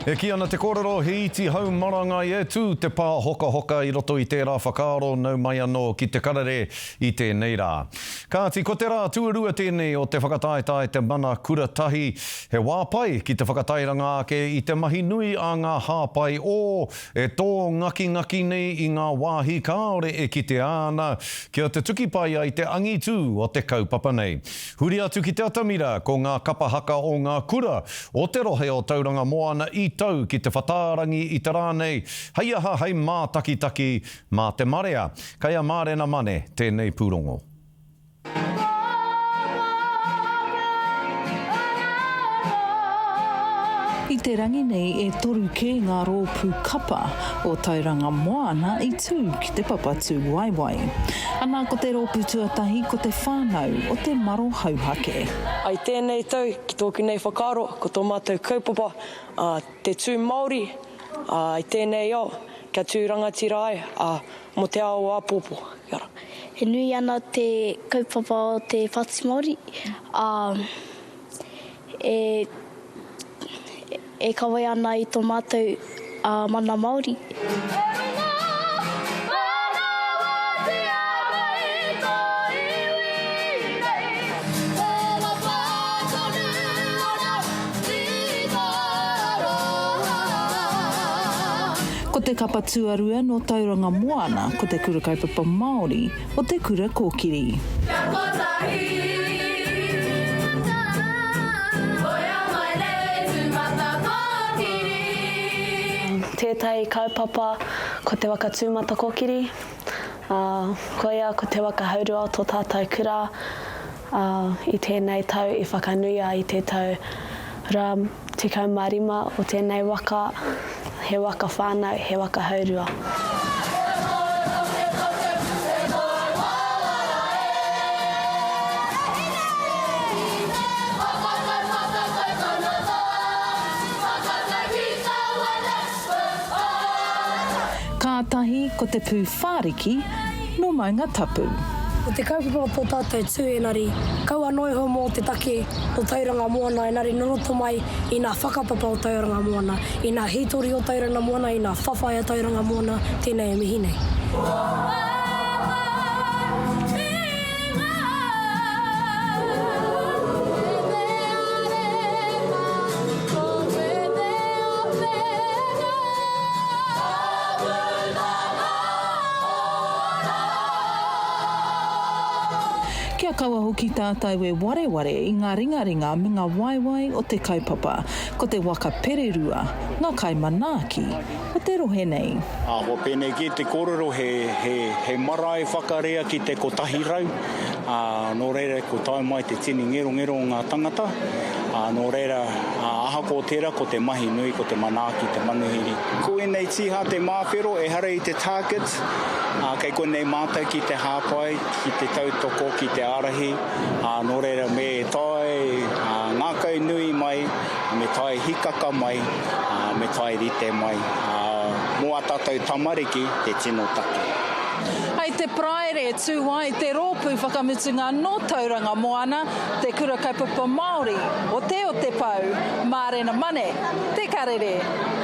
E kī ana te kōrero, he iti hau marangai e tū te pā hokahoka i roto i tērā whakaaro nau mai anō ki te karere i tēnei rā. Kāti, ko te rā tuarua tēnei o te whakataetae Te Mana Kura Tahi, he wā pai ki te whakatairanga ake i te mahi nui a ngā hāpai ō e tō ngakingaki nei i ngā wāhi kāore e kitea ana kia tutuki pai ai te angitū o te kaupapa nei. Huri atu ki te atamira, ko ngā kapa haka o ngā kura o te rohe o Tauranga Moana i tau ki te whatārangi i te rā nei, hei aha hei mātakitaki mā te marea. Kei a Mārena Mane tēnei pūrongo. I te rangi nei e toru kē ngā rōpū kapa o Tauranga Moana i tū ki te papa tūwaewae. Ana ko te rōpū tuatahi ko te whānau o te Maro Hauhake. I tēnei tau, ki tōku nei whakaaro, ko tō mātou kaupapa, ā, te tū Māori, ā, i tēnei ao, kia tū rangatira ai, ā, mō te ao āpōpō. Kia ora. E nui ana te kaupapa o te Pāti Māori, ā, e, e kawe ana i tō mātou mana Māori. Ko te kapa tuarua nō Tauranga Moana ko te Kura Kaupapa Māori o Te Kura Kōkiri. Kia kotahi, koia mai nei Tūmatakōkiri. Tētahi kaupapa ko te waka Tūmatakōkiri, ā, koia ko te waka haurua o tō tātou kura, ā, i tēnei tau i whakanuia i te tau 15 o tēnei waka, he waka whānau, he waka haurua. Kātahi ko te pū whāriki nō Maungatapu. Ko te kaupapa o tō tātou tū engari, kaua noa iho mō te take o Tauranga Moana engari nō roto mai i nā whakapapa o Tauranga Moana, i nā hītori o Tauranga Moana, i nā whawhai a Tauranga Moana, tēnei e mihi nei. Kia kaua hoki tātou e wareware i ngā ringaringa me ngā waewae o te kaupapa, ko te waka pererua, ngā kaimanaaki o te rohe nei. Ā, kua pēnei kē te kōrero, he, he, he marae whakarea ki te 100, ā, nō reira kua tae mai te tini ngerongero o ngā tangata, ā, nō reira, ā, ahakoa tērā, ko te mahi nui, ko te manaaki, te manuhiri. Ko ēnei tīhā te māwhero, ehara i te target, ā, kei konei mātou ki te hāpai, ki te tautoko, ki te ārahi, ā, nō reira me tae ngākau nui mai, me tae hikaka mai, ā, me tae rite mai, ā, mō ā tātou tamariki te tino take. Hei te Paraire tū ai te rōpū whakamutunga nō Tauranga Moana, Te Kura Kaupapa Māori o Te Otepau, Mārena Mane, Te Karere.